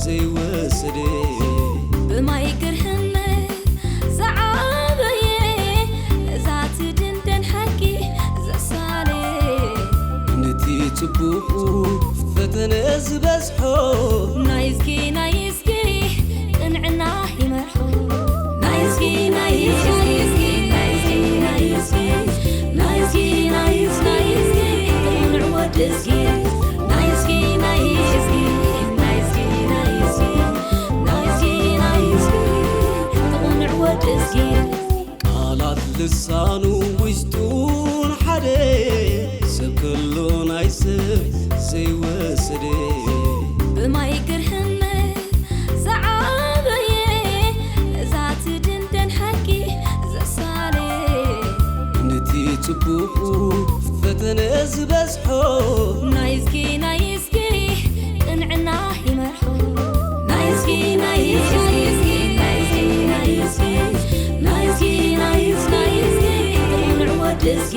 ዘይወስድ ብማይ ግርህነ ዝዓበየ እዛ ትድንደን ሓቂ ዘሳለ ነቲ ጽቡቑ ፈተነ ዝበዝሖ ናይዝጊ ናይዝጊ ቅንዕና ይመርሖ ናይዝጊ ናይዝጊ ናይዝጊ ናይዝጊ ናይዝጊ ናይዝጊ ናይዝጊ ናይዝጊ ቅንዕ ወዲ እዝጊ ናይዝጊ ናይዝጊ ናይዝጊ ናይዝጊ ናይዝጊ ናይዝጊ ቅንዕ ወዲ እዝጊ ቃላት ልሳኑ ውሽጡን ሓደ ሰብ ከሎ ናይ ሰብ ዘይወስድ ብማይ ግርህነ ዝዓበየ እዛ ትድንደን ሓቂ ዘሳለ ነቲ ጽቡቑ ፈተነ ዝበዝሖ ናይዝጊ ናይዝጊ ቅንዕና ይመርሖ ናይዝጊ ናይዝጊ ናይዝጊ ናይዝጊ ናይዝጊ ናይዝጊ ናይዝጊ ቅንዕ ወዲ እዝጊ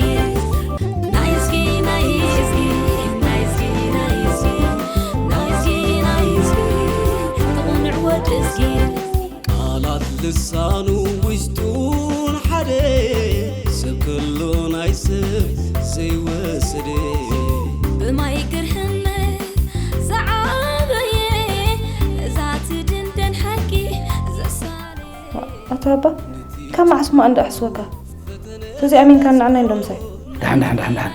ናይዝጊ ናይዝጊ ናይዝጊ ናይዝጊ ናይዝጊ ናይዝጊ ቅንዕ ወዲ እዝጊ ቃላት ልሳኑ ውሽጡን ሓደ ሰብ ከሎ ናይ ሰብ ዘይወስድ ብማይ ግርህነ ዝዓበየ እዛ ትድንደን ሓቂ ዘሳለ ኣቶ ኣባ ካብ መዓስ እሞ እንዳ ኣሕስወካ ተዚኣ ሚንካ ንዓናይ እንዶ ምሳይ ደሓን ደሓን ደሓን ደሓን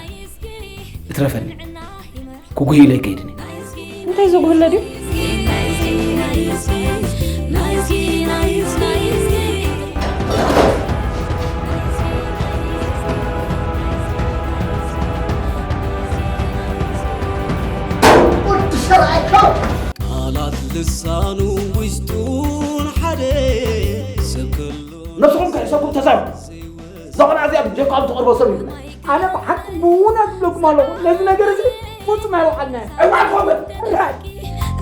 እትረፈኒ ክጉህ ኢለ ይከይድኒ እንታይ ዝጉህለ ድዩ ቃላት ልሳኑ ውሽጡን ሓደ ሰብ ከሎ ነብስኹም ክሕሰኩም ተዛሩ እዛ ቆልዓ እዚኣ ብጀካ ኣብ ትቐርቦ ሰብ እዩ ኣነ ብሓቂ ብእውነት ዝብለኩም ኣለኹ ነዚ ነገር እዚ ፍጹም ኣይወዓልና እዋን ኮመ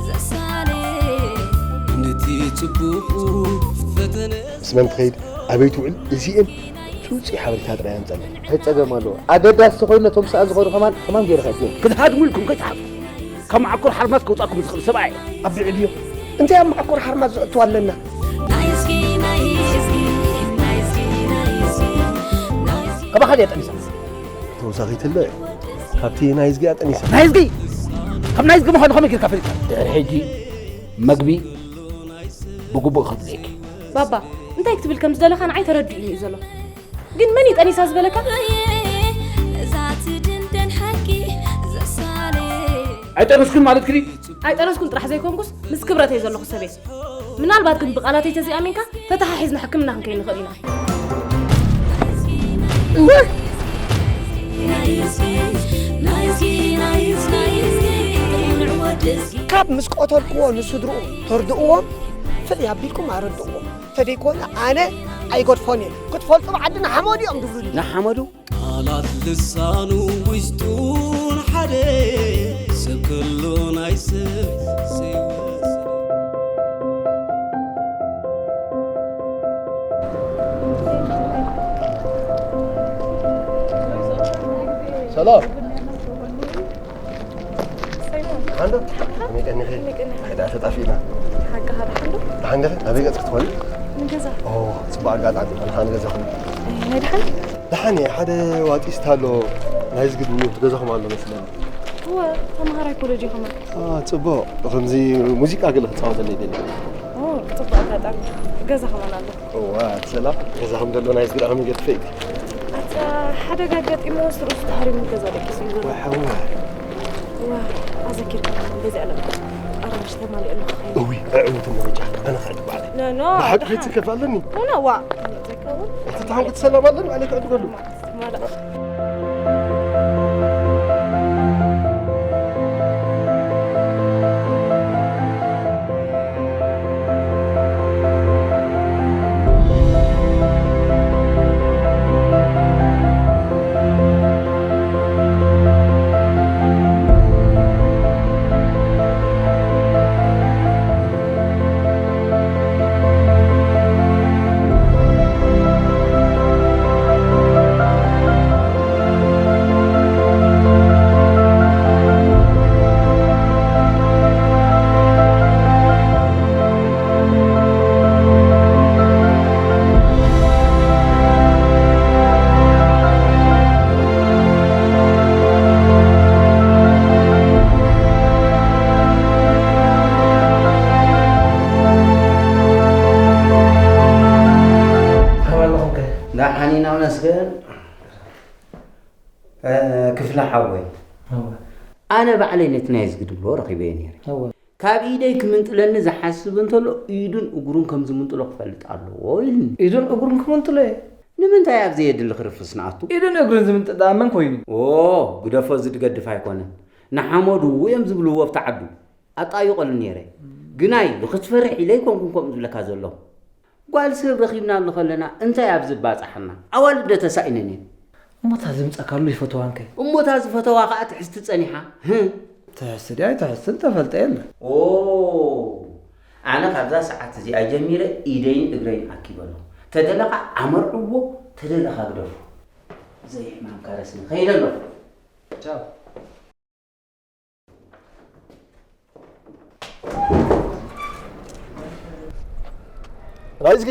ዘሳለ ነቲ ጽቡቑ ፈተነ ምስ መን ትኸይድ ኣበይ ትውዕል እዚኤን ትውፅእ ሓበሬታ ጥራይ ኣምፀለይ እንታይ ፀገም ኣለዎ ኣገዳሲ ተኮይኑ ነቶም ሰኣ ዝኾኑ ከማን ከማን ገይርካ እዚኤን ክትሃድሙ ኢልኩም ከይትሓፍ ካብ መዓኮር ሓርማዝ ከውፃኩም ዝኽእል ሰብኣይ ኣቢዕ ድዮ እንታይ ኣብ መዓኮር ሓርማዝ ዝእቱ ኣለና ናባኻ ድያ ጠኒሳ ተወሳኺትለ ካብቲ ናይ ዝጊ ኣጠኒሳ ናይ ዝጊ ካብ ናይ ዝጊ ምዃኑ ከመይ ጌርካ ፈሊጥካ ድሕሪ ሕጂ መግቢ ብግቡእ ከድልየኪ ባባ እንታይ ክትብል ከም ዝደለኻ ንዓይ ተረዲኡኒ እዩ ዘሎ ግን መን እዩ ጠኒሳ ዝበለካ እዛ ትድንደን ሓቂ ዘሳለ ኣይጠነስኩን ማለት ክዲ ኣይጠነስኩን ጥራሕ ዘይኮንኩስ ምስ ክብረት እየ ዘለኹ ሰበይ ምናልባት ግን ብቓላተይ ተዘይኣሚንካ ተተሓሒዝና ሕክምና ክንከይድ ንኽእል ኢና ካብ ምስ ቀተልክዎ ንስድርኡ ተርድእዎም ፍልይ ኣቢልኩም ኣረድእዎ ተደይኮነ ኣነ ኣይገድፎን እየ ክትፈልጡ ብዓዲ ንሓመዱ እዮም ዝብሉኒ ንሓመዱ ቃላት ልሳኑ ውሽጡን ሓደ ሰብ ከሎ ናይ ሰብ ዘይወስድ ሰላም ሓንዶ ከመይ ቀኒኺ? ከመይ ቀኒኺ? ሕዳ ተጣፊእና። ሓቅኻ ደሓን ዶ? ደሓን ዲኺ? ናበይ ገጽ ክትኾኒ? ንገዛ። ኦ፣ ጽቡቕ ኣጋጣሚ ኣነ ኸኣ ንገዛኹም። ኣይ፣ ናይ ደሓን? ደሓን እየ። ሓደ ዋጢ ስታ ኣሎ ናይ ዝግድን ገዛኹም ኣሎ መስለኒ። እወ፣ ተምሃራይ ኮለጅ እየ ከማን። አ፣ ጽቡቕ። ከምዚ ሙዚቃ ገለ ክጻወተለይ ደልየ። ኦ፣ ጽቡቕ ኣጋጣሚ። ገዛ ከማን ኣሎ። እዋ ሰላም ገዛኹም ዘሎ ናይ ዝግዳ ከመይ ገድፈ እዩ ኣታ ሓደጋ ኣጋጢሞ ስርኡ ተሃሪሙ ገዛ ደቂሱ እዩ ዘሎ ዋሓዋ ዋ ኣዘኪርካ በዚ ኣለ ኣራሽ ተማሊ ኣሎ እዊ ኣዕውት መረጃ ኣነ ኸዓ ትባዕለ ኖ ኖ ብሓቂ ከይትከፍ ኣለኒ ኖ ኖ ዋ ዘይከውን እቲ ተሓንኩት ሰላም ኣለኒ ኣነ ክዕድገሉ ማላ ክፍለ ሓወይ፣ ኣነ ባዕለይ ነቲ ናይ እዝጊ ድብሎ ረኺበዮ ነይረ። ካብ ኢደይ ክምንጥለኒ ዝሓስብ እንተሎ ኢዱን እግሩን ከም ዝምንጥሎ ክፈልጥ ኣለዎ ኢሉኒ። ኢዱን እግሩን ክምንጥሎ እየ። ንምንታይ ኣብ ዘየድሊ ክርፍስ ንኣቱ? ኢዱን እግሩን ዝምንጥል ደኣ መን ኮይኑ? ኦ፣ ግደፎ፣ እዚ ድገድፍ ኣይኮነን። ንሓመዱ እዮም ዝብልዎ ኣብቲ ዓዱ። ኣጣይቆሉ ነይረ። ግናይ፣ ንኽትፈርሕ ኢለ ኣይኮንኩን ከምኡ ዝብለካ ዘለኹ። ጓል ሰብ ረኺብናሉ ከለና እንታይ ኣብዚ ባጻሓና? ኣዋልድ ዶ ተሳኢነን እየን? እሞ እታ ዝምጻካሉ ይፈትዋን ከ? እሞ እታ ዝፈተዋ ከኣ ትሕዝቲ ጸኒሓ። ህም። ትሕዝቲ ድያ ኣይትሕዝትን ተፈልጠ የለን። ኦ፣ ኣነ ካብዛ ሰዓት እዚኣ ጀሚረ ኢደይን እግረይን ኣኪበ ኣለኹ። ተደለኻ ኣመርዕዎ፣ ተደለኻ ግደፎ። ዘይሕማምካ ረስኒ ከይደ ኣለኹ። ቻው። ናይዝጊ።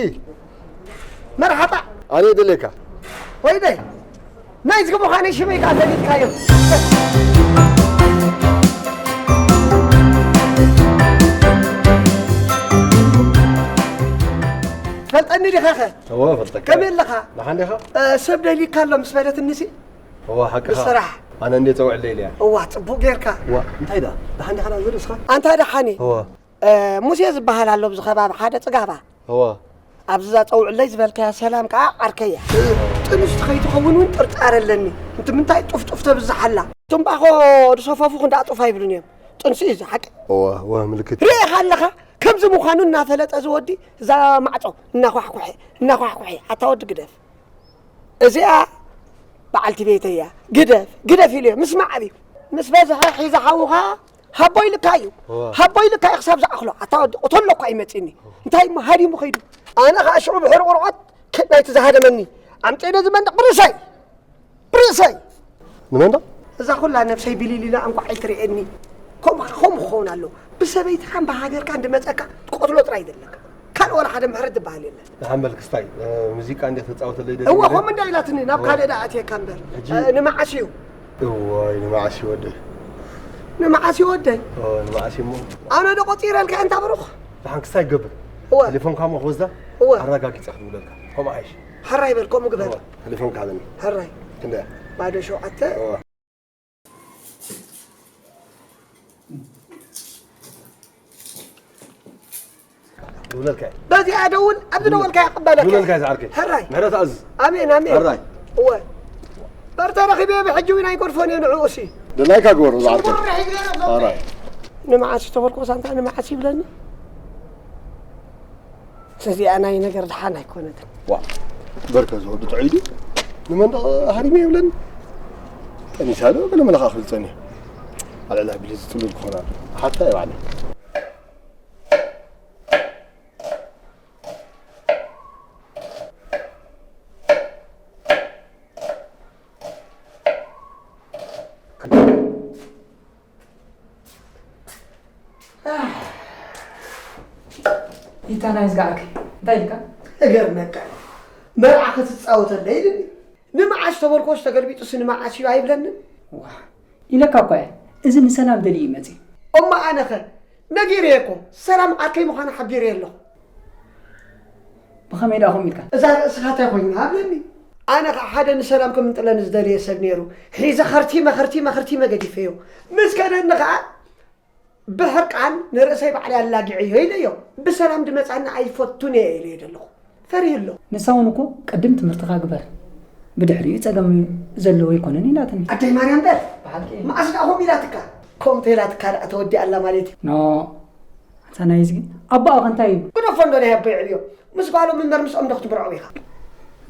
መርሓባ። ኣነ የደልየካ። ወይደ። ናይዝጊ ምዃነይ ሽመይ ከኣ ፈሊጥካዮ። ፈልጠኒ ዲኻኸ? እወ፣ እፈልጠካ። ከመይ ኣለኻ? ደሓን ዲኻ? እ፣ ሰብ ደልዩካ ኣሎ ምስ በለትኒሲ። እዋ፣ ሓቅኻ። ብስራሕ። ኣነ እንድየ ጸውዕለይ ኢለያ። እዋ፣ ጽቡቕ ጌርካ። እዋ፣ እንታይ ደኣ? ደሓን ዲኻ ናዝር እስኻ? ኣንታ ደሓን እየ። እዋ። እ፣ ሙሴ ዝበሃል ኣሎ ኣብዚ ከባቢ ሓደ ጽጋባ። እዋ። ኣብዚ እዛ ጸውዕለይ ዝበልካያ ሰላም ከኣ ዓርከያ። እ፣ ጥንስቲ ከይትኸውን እውን ጥርጣረ ኣለኒ። እንት ምንታይ ጡፍ ጡፍ ተብዝሕ ኣላ? ትምባኾ ዝሰፈፉ ክንደኣ ጡፍ ኣይብሉን እዮም። ጥንሲ እዩ እዚ ሓቂ። እዋ፣ እዋ፣ ምልክት። ርኢኻ ኣለኻ? ከምዚ ምዃኑ እናፈለጠ እዚ ወዲ እዛ ማዕጾ እናኳሕኩሐ፣ እናኳሕኩሐ። ኣታ ወዲ ግደፍ። እዚኣ በዓልቲ ቤተይ እያ። ግደፍ፣ ግደፍ ኢሉ እየ። ምስማዕ ኣብዩ። ምስ በዝሐ ሒዛ ሓውኻ ሃቦ ኢልካ እዩ። እዋ። ሃቦ ኢልካ እዩ ክሳብ ዝኣኽሎ። ኣታ ወዲ ቅተሎ እኳ ይመጽእኒ። እንታይ እሞ ሃዲሙ ኸይዱ። ኣነ ኸኣ ሽዑ ብሕሪ ቁርዖት ከ-፣ ናይቲ ዝሃደመኒ ኣምጺእነ ዝመንድቕ ብርእሰይ። ብርእሰይ። ንመንድቕ? እዛ ኹላ ነብሰይ ቢሊሊላ እንኳዕ ኣይትርእየኒ። ከምኡ፣ ከምኡ ክኸውን ኣለዎ። ብሰበይትኻን ብሃገርካን ድመጸካ ትቆትሎ ጥራይ ዘለካ። ካልእ ወላ ሓደ ምሕረት ዝበሃል የለን። ደሓን በል ክስታይ፣ እ፣ ሙዚቃ እንዴ ተጻወተለይ ደስ እወ፣ ይብል። ከምኡ እንዳ ኢላትኒ፣ ናብ እ። ካልእ ደኣ ኣትየካ እምበር። ሕጂ እ፣ ንመዓስ እዩ? እዋይ፣ ንመዓስ እዩ ወደይ? ንመዓስ እዩ ወደይ? ኦ፣ ንመዓስ እዩ እሞ። ኣነ ዶ ቆጺረልካ እንታ ብሩኽ? ደሓን ክስታይ ገብር። እወ። ቴሌፎንካ እሞ ክወስዳ? እወ። ኣረጋጊጸ ክድውለልካ። ከምኡ ሓይሽ። ሕራይ በል፣ ከምኡ ግበር። እወ፣ ቴሌፎንካ ሃበኒ። ሕራይ። ክንደይ? ባዶ ሸውዓተ። እወ። ይብለልካ እዩ። በዚኣ ደውል፣ ኣብ ዝደወልካ ይቕበለካ። ይብለልካ እዩ ዝዓርከይ። ሕራይ። ምሕረት ኣዝ። ኣሜን፣ ኣሜን። ሕራይ። እወ። በር ተረኺበ ብሕጂ እውን ኣይገድፎን እየ ንዕኡ ሲ። ደላይካ ግበሮ ዝዓርከይ። ሕራይ። ንመዓስ ተበልኮ ሳንታ ንመዓስ ይብለኒ። እዚኣ ናይ ነገር ደሓን ኣይኮነትን። ዋ፣ በርከ ዝወዱ ጥዑይ ድዩ? ንመንደቕ ሃሪመ ይብለኒ። ጠኒሳ ዶ ገለ መለኻ ክብል ጸኒሑ። ኣልዕላ ቢለ ዝጽሉል ክኾና። ሓታ እየ ባዕለይ። ኢታ ናይ ዝገዓከ እንታይ ኢልካ? እገርመካ። መርዓ ክትጻወተለይ ኢልኒ። ንመዓስ ተበልኮስ ተገልቢጡስ ንመዓስ እዩ ኣይብለንን። ዋ፣ ኢለካ እኳ እየ። እዚ ንሰላም ደልዩ ይመጽእ። እሞ ኣነኸ? ነጊረየ እኮ። ሰላም ዓርከይ ምዃና ሓቢረየ ኣለኹ። ብኸመይ ደኣ ከምኡ ኢልካ? እዛ ርእስኻ እንታይ ኮይና? ሃብለኒ። ኣነ ኸዓ ሓደ ንሰላም ክምንጥለኒ ዝደለየ ሰብ ነይሩ። ሒዘ ኸርቲመ፣ ኸርቲመ፣ ኸርቲመ ገዲፈዮ። ምስ ከደኒ ኸዓ ብሕርቃን ንርእሰይ ባዕለይ ኣላጊዐዮ ኢለዮ። ብሰላም ድመጻኒ ኣይፈቱን እየ ኢለዮ ዘለኹ። ፈሪሁ ኣሎ። ንሳ እውን እኮ ቅድም ትምህርትኻ ግበር፣ ብድሕሪኡ ጸገም ዘለዎ ኣይኮነን ኢላትኒ። ኣደይ ማርያም በል። ብሓቂ? መዓስ ደኣ ከምኡ ኢላትካ? ከምኡ ተኢላትካ ደኣ ተወዲኣ ኣላ ማለት እዩ። ኖ፣ ኣታ ናይ እዝጊ፣ ኣቦኣ ከ እንታይ እዩ? ግደፎ እንዶ ናይ ኣቦይ ዕብዮ። ምስ ጓሎም እምበር ምስኦም ዶ ክትምርዖ ኢኻ?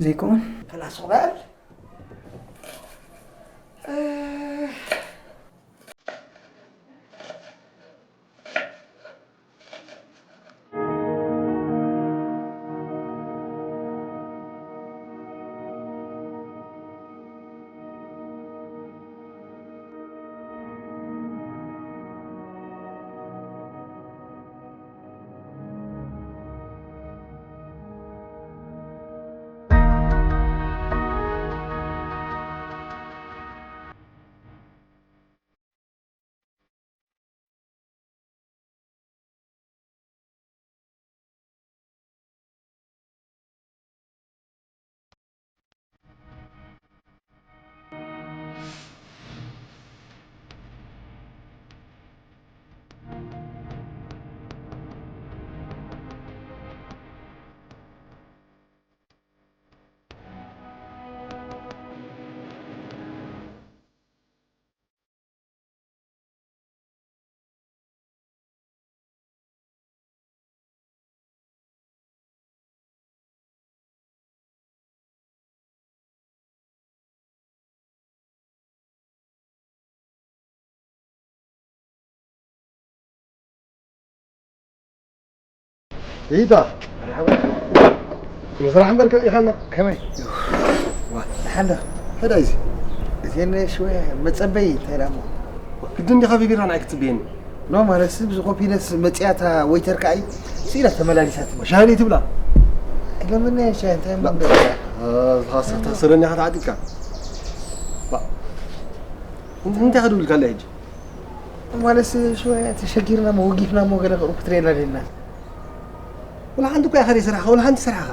ዘይከውን። ፈላሶ በል። እ፣ ኢታ። መርሓባ። ምስራሕ እምበር ከ ኢኻና። ከመይ? ዋ፣ ደሓን ዶ? ከዳይ እዚ። እዚን ሽወ መጸበይ እንታይ ደኣ እሞ? ግድን ዲኻ ቢቢራ ንዓይ ክትጽበየኒ? ኖ፣ ማለትስ ብዚ ኮንፊደንስ መጺኣታ ወይተር ከኣ እዩ። ስኢላ ተመላሊሳት። ሻሂ ትብላ? ለምን ሻሂ እንታይ እሞ ገዛ? አ፣ ታስ-፣ ታስረኒ ኢኻ ተዓጢጥካ። ባ-፣ እንት-፣ እንታይ ከድውልካ ኣላ ሕጂ? ማለትስ ሽወ ተሸጊርና እሞ ወጊፍና እሞ ገለ ቅርብ ክትርእየና ደሊና። ወላ ሓንቲ እኮ ኢኻ ዘይሰራሕኻ፣ ወላ ሓንቲ ስራሕ ኢኻ።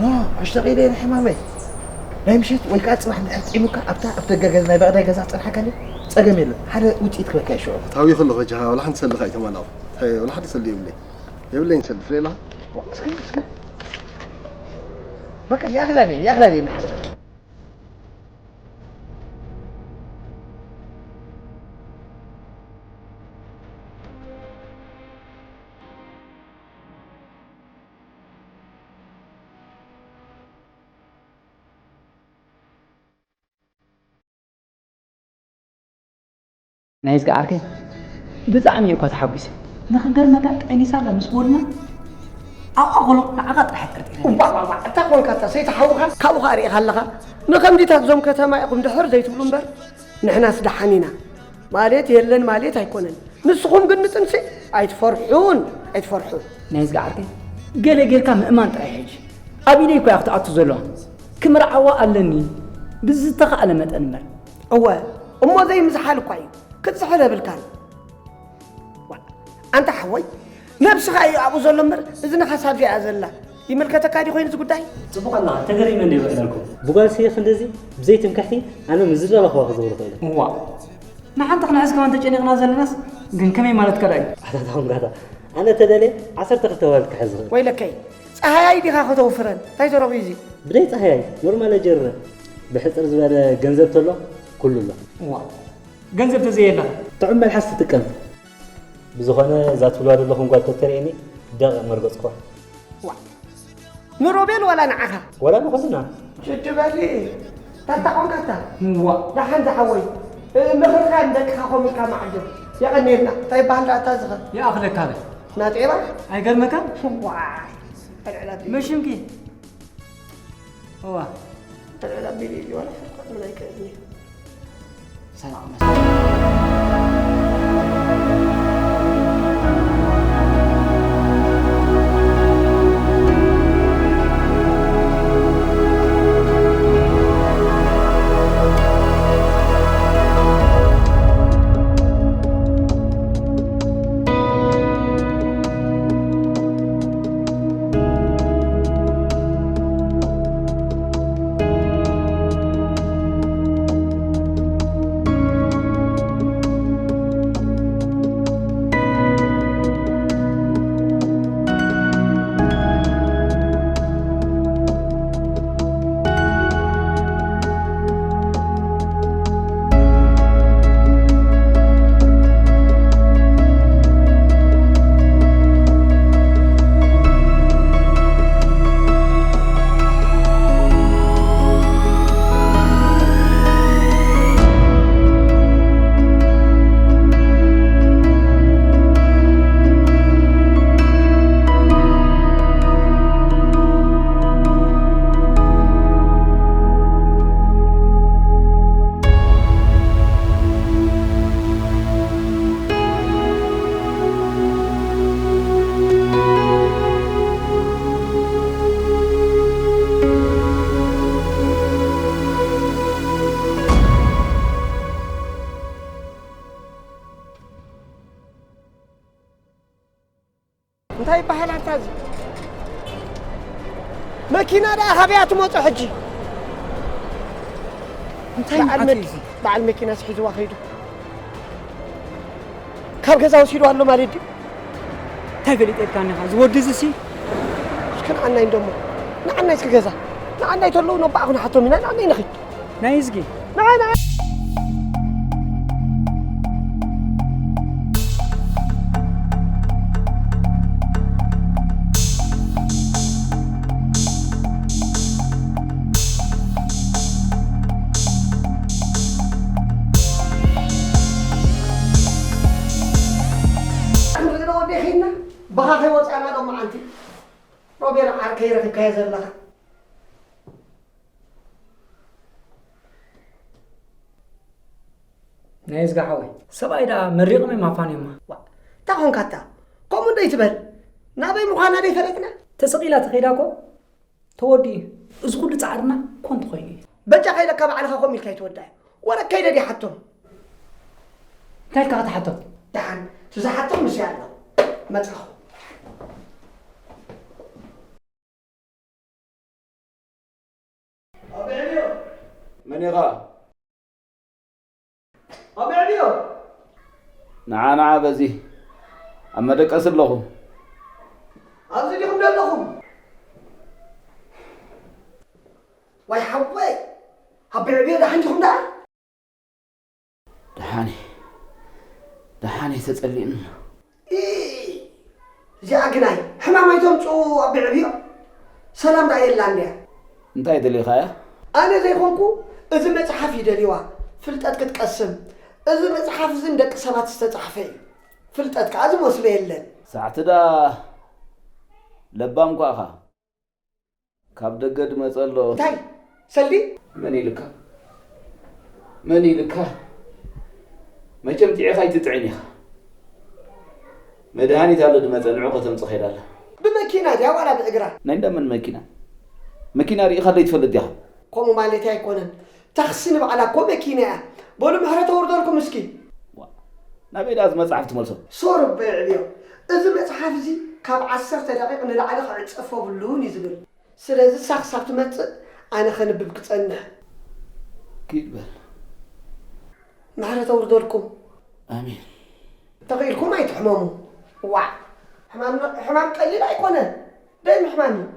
ኖ፣ ሕጂ ተቐይደ እየ ሕማመይ። ናይ ምሸት ወይ ከዓ ጽባሕ እንድሕር ጥዒሙካ ኣብታ ኣብ ደገ ገዛ፣ ናይ በቕዳይ ገዛ ክጸንሓካ ድዩ? ጸገም የለን። ሓደ ውጽኢት ክበካ እየ ሽዑ። ታዊ ከለኹ ሕጂ ወላ ሓንቲ ሰልኻ ኣይተማላኹ። እንታይ ወላ ሓደ ሰሊ የብለይ። የብለይን ሰሊ፣ ፍሬላ። እስኪ፣ እስኪ። በቃ፣ ያኽላኒ፣ ያኽላኒ። ናይ እዝጊ ዓርከይ፣ ብጣዕሚ እየ እኳ ተሓጒሰ። ንኽገርመካ ጠኒሳ ኣላ ምስ በሉና፣ ኣብኣ ኾሎ ንዓኻ ጥራሕ ጠርጢረ። እባ፣ እባ፣ እባ፣ እንታ ኾንካ እታ ሰይቲ ሓውኻ ካብኡ ኸኣ ርኢኻ ኣለኻ። ንኸምዚታት ዞም ከተማ ኢኹም ድሕር ዘይትብሉ እምበር፣ ንሕናስ ደሓን ኢና። ማለት የለን ማለት ኣይኮነን። ንስኹም ግን ንጥንሲ ኣይትፈርሑን፣ ኣይትፈርሑን። ናይ እዝጊ ዓርከይ፣ ገለ ጌርካ ምእማን ጥራይ ሕጂ። ኣብ ኢደይ እኳ እያ ክትኣቱ ዘለዋ። ክምርዓዋ ኣለኒ፣ ብዝተኻእለ መጠን እምበር። እወ፣ እሞ ዘይምዝሓል እኳ እዩ። ክትዝሕል የብልካን። ዋ፣ ኣንታ ሓወይ፣ ነብስኻ እዩ ኣብኡ ዘሎ እምበር፣ እዝንኻስ ኣብዚኣ እያ ዘላ። ይምልከተካ ድዩ ኮይኑ እዚ ጉዳይ? ጽቡቕ ኣለኻ፣ ተገሪመ እንድየ ውዒለልኩም። ብጓልሲ ክንድዚ ብዘይ ትምክሕቲ ኣነ ምስ ዝደለኽዋ ክዝውር እኽእል እየ። እዋ፣ ንሓንቲ ክንሕዝ ከማን ተጨኒቕና ዘለናስ፣ ግን ከመይ ማለትካ ደኣ እዩ? ኣታ ታኹም ጋታ፣ ኣነ ተደልየ ዓሰርተ ክልተ ዋልድ ክሕዝ እኽእል። ወይለከይ፣ ጸሃያይ ዲኻ ከተውፍረን? እንታይ ዘረቡ እዩ እዚ? ብደይ ጸሃያይ፣ ኖርማል ኣጀርረ። ብሕጽር ዝበለ ገንዘብ ተሎ፣ ኩሉ ኣሎ። እዋ፣ ገንዘብ ተዘየለኻ? ጥዑም መልሓስ ትጥቀም። ብዝኾነ፣ እዛ ትብልዋ ዘለኹም ጓል ተተርእየኒ፣ ደቂቕ መርገጽኩዋ። ዋ፣ ንሮቤል ዋላ ንዓኻ? ዋላ ንኹልና። ሽቲ በሊ፣ ታታ ኾንካታ? ዋ። ደሓን ዝሓወይ፣ እ፣ ምኽርኻ ንደቅኻ ኮሚልካ መዓጀብ። የቐንየልና። እንታይ ይበሃል ደኣ እታ ዝኸ? ይኣኽለካ በል። ናጤባ? ኣይገርመካን? ዋይ፣ ኣልዕል ኣቢሉ። መሽምኪ? እዋ። ኣልዕል ኣቢሉ እዩ፣ ዋላ ፈርቆጥ ምን ኣይክእልን እዩ። ሰላም። እንታይ ይበሃል ኣንታ እዚ? መኪና ደኣ ካበይ እያ ትመጾ ሕጂ? እንታይ በዓል መዓት መኪ-፣ እዩ እዚ? በዓል መኪናስ ሒዝዋ ከይዱ። ካብ ገዛ ወሲዱ ኣሎ ማለት ድዩ? እንታይ ፈሊጠ ኢልካኒ ኢኻ? እዚ ወዲ እዚ ሲ? እስኪ ንዓናይ እንደሞ። ንዓናይ እስኪ ገዛ። ንዓናይ ተለዉ ነባዕ ክንሓቶም ኢና። ንዓናይ ንኺድ። ናይ እዝጊ። ንዓይ፣ ንዓይ። ክንርኢ ዶ ወደይ ኺድና? ብኻ ከይወጻና ዶ መዓንቲ? ሮቤል ዓርከይ ረኺብካዮ ዘለኻ። ናይ እዝጋ ሓወይ፣ ሰብኣይ ደኣ መሪቕም እዮም ኣፋንዮማ። ዋ፣ እንታይ ኾንካ ኣታ? ከምኡ እንዶ ይትበል። ናበይ ምዃና ደይፈለጥና? ተሰቒላ ተኸይዳ እኮ ተወዲኡ። እዚ ኩሉ ጻዕርና ኮንቱ ኮይኑ እዩ። በጃ ከይለካ ባዕልኻ ከምኡ ኢልካ ይትወዳእ። ወረ ከይደ ድያ ሓቶም? እንታይ ኢልካ ክትሓቶም? ደሓን፣ እቲ ዝሓቶም ምስያ ኣሎ። መጻኹ። ኣበይ ዕብዮ? መን ኢኻ? ኣበይ ዕብዮ? ንዓ፣ ንዓ፣ በዚ ኣብ መደቀሲ ኣለኹ። ኣብዚ ዲኹም ዘለኹም? ዋይ ሓወይ፣ ኣበይ ዕብዮ ደሓን ዲኹም ደኣ? ደሓን እየ፣ ደሓን እየ፣ ተጸሊእኒ ኣሎ። ኢ፣ እዚኣ ግናይ ሕማም ኣይተምጽኡ ኣቢ ዕብዮ። ሰላም ደኣ የላን ድያ? እንታይ ደሊኻያ? ኣነ ዘይኮንኩ፣ እዚ መጽሓፍ እዩ ደልዋ፣ ፍልጠት ክትቀስም። እዚ መጽሓፍ እዚ ንደቂ ሰባት ዝተጻሕፈ እዩ። ፍልጠት ከኣ ዝመስሎ የለን። ሳዕቲ ደኣ ለባም እኳ ኢኻ። ካብ ደገ ድመጸ ኣሎ። እንታይ? ሰልዲ? መን ኢልካ? መን ኢልካ? መቸም ጥዒኻ ኣይትጥዕን ኢኻ። መድሃኒት ኣሎ ድመጸ፣ ንዑ ከተምጽእ ከይዳ ኣላ። ብመኪና ድያ ዋላ ብእግራ? ናይ እንዳመን መኪና? መኪና ርኢኻ ዘይትፈልጥ ዲኻ? ከምኡ ማለተይ ኣይኮነን። ታክሲ ንባዕላ እኮ መኪና እያ። በሉ ምሕረት ኣውርደልኩም እስኪ። ዋ፣ ናበይ ደኣ እዚ መጽሓፍ ትመልሶ? ሶር እቦ የዕብዮ። እዚ መጽሓፍ እዚ ካብ ዓሰርተ ደቂቕ ንላዕሊ ክዕጸፍ የብሉን እዩ ዝብል። ስለዚ እሳ ክሳብ ትመጽእ ኣነ ከንብብ ክጸንሕ። ኪድ በል። ምሕረት ኣውርደልኩም። ኣሜን። ተኽኢልኩም ኣይትሕመሙ። ዋዕ፣ ሕማም፣ ሕማም ቀሊል ኣይኮነን። ደይ ምሕማም እዩ።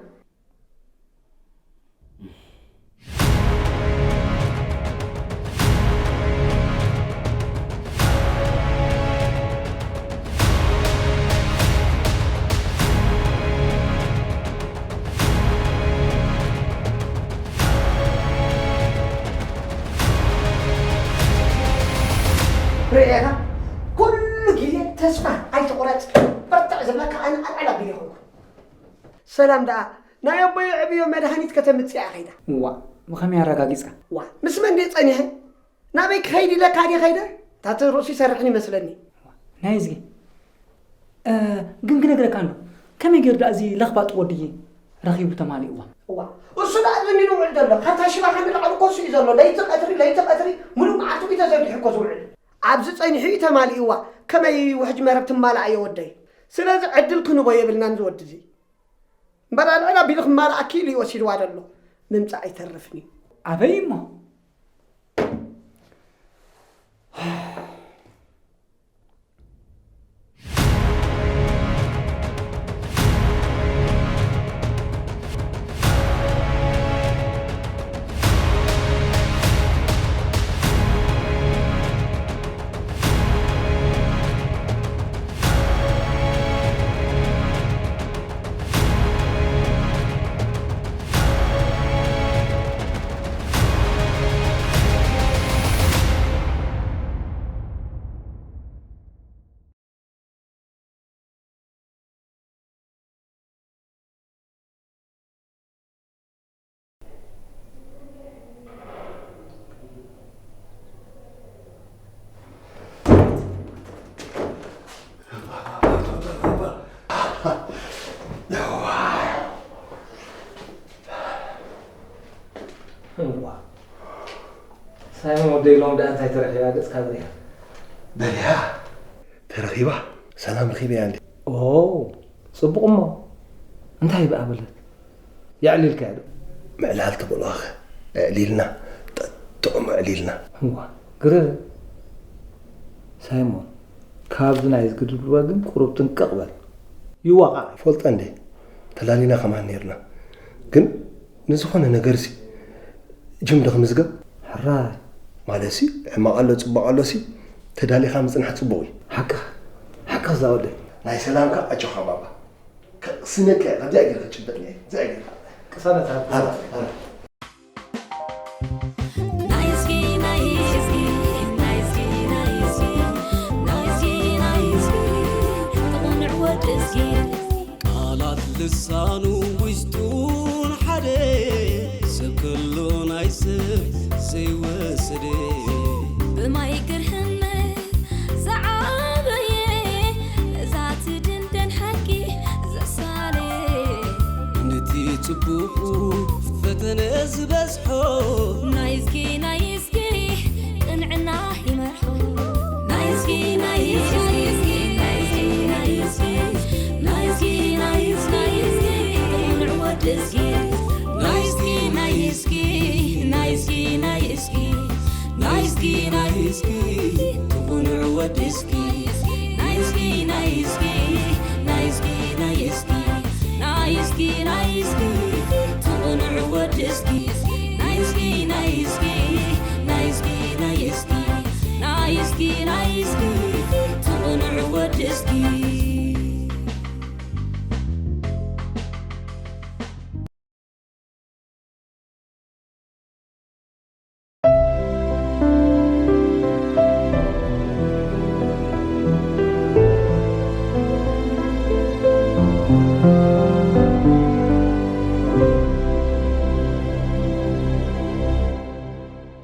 ርኤኻ፣ ኩሉ ግዜ ተስፋ ኣይትቑረጽ፣ በርትዕ ዝብለካ ኣነ ኣልዓል ኣቢለ ይኾንኩ። ሰላም ደኣ፣ ናይ ኣቦይ ዕብዮ መድሃኒት ከተምጽእ እያ ኸይዳ። እዋ፣ ብኸመይ ኣረጋጊጽካ? ዋ፣ ምስ መን ድየ ጸኒሐ? ናበይ ክኸይድ ኢለካ ድየ ኸይደ? እታ እቲ ርእሱ ይሰርሕን ይመስለኒ። ናይ እዝጊ፣ እ፣ ግን ክነግረካ እንዶ፣ ከመይ ገይሩ ደኣ እዚ ለኽባጥ ወዲ ረኺቡ ተማሊእዋ? እዋ፣ እሱ ደኣ ዝኒ ንውዕል ዘሎ፣ ካብታ ሽባኻ ንላዕሊ እኮ እሱ እዩ ዘሎ። ለይቲ ቀትሪ፣ ለይቲ ቀትሪ፣ ሙሉእ መዓልቲ እዩ ተዘርጊሑ እኮ ዝውዕል። ኣብዚ ጸኒሑ እዩ ተማሊእዋ። ከመይ ውሕጅ መረብ ትማላእ እየ ወደይ። ስለዚ ዕድል ክንቦ የብልናን ዝወዲ እዚ። እምበር ኣልዕል ኣቢሉ ክማልኣኪ ኢሉ እዩ ወሲድዋ ዘሎ። ምምጻእ ኣይተርፍን እዩ። ኣበይ እሞ? እዋ። ሳይሞን ወደይ፣ ሎም ደኣ እንታይ ተረኺባ ገጽካ በሪሃ? በሪሃ? ተረኺባ? ሰላም ረኺበያ እንዴ? ኦ፣ ጽቡቕ እሞ። እንታይ ብኣ በለት? የዕሊልካያ ዶ? ምዕላል ትብልዋኸ? ኣዕሊልና፣ ጥ-፣ ጥዑም ኣዕሊልና። እዋ፣ ግረ። ሳይሞን፣ ካብዚ ናይ ዝግድብርበ ግን ቁሩብ ጥንቅቕ በል። ይዋቓዕ። ፈልጠ እንዴ? ተላሊና ከማን ነይርና። ግን ንዝኾነ ነገርሲ ጅምዶ ክምዝገብ? ሕራይ። ማለትሲ፣ ሕማቕ ኣሎ፣ ጽቡቕ ኣሎሲ፣ ተዳሊኻ ምጽናሕ ጽቡቕ እዩ። ሓቅኻ፣ ሓቅኻ እዛ ወደይ። ናይ ሰላምካ ኣጆኻ ባባ። ከቕስነካ እየ፣ ካብዚኣ ገይርካ ጭበጥኒ እየ፣ እዚኣ ገይርካ። ቅሳነት ሃብ። ሃብ፣ ሃብ። ናይ እስኪ፣ ናይ እስኪ፣ ናይ እስኪ፣ ናይ እስኪ፣ ናይ እስኪ፣ ናይ እስኪ፣ ተቆንዕ ወድ እስኪ። ቃላት ልሳኑ ውሽጡን ሓደ ሰብ ከሎ ናይ ሰብ ዘይወሰደ። ብማይ ግርህነት ዝዓበየ እዛ ትድንደን ሓቂ ዘሳለየ ነቲ ጽቡቑ ፈተነ ዝበዝሖ ናይዝጊ ናይዝጊ ቅንዕና ይመርሖ ናይዝጊ ናይዝጊ ናይዝጊ ናይዝጊ ናይዝጊ ናይዝጊ ናይዝጊ ቅንዕ ወድዝጊ ናይዝጊ ናይዝጊ ናይዝጊ ናይዝጊ ናይዝጊ ናይዝጊ ትቁንዕ ወድዝጊ ናይዝጊ ናይዝጊ ናይዝጊ ናይዝጊ ናይዝጊ ናይዝጊ ትቁንዕ ወድዝጊ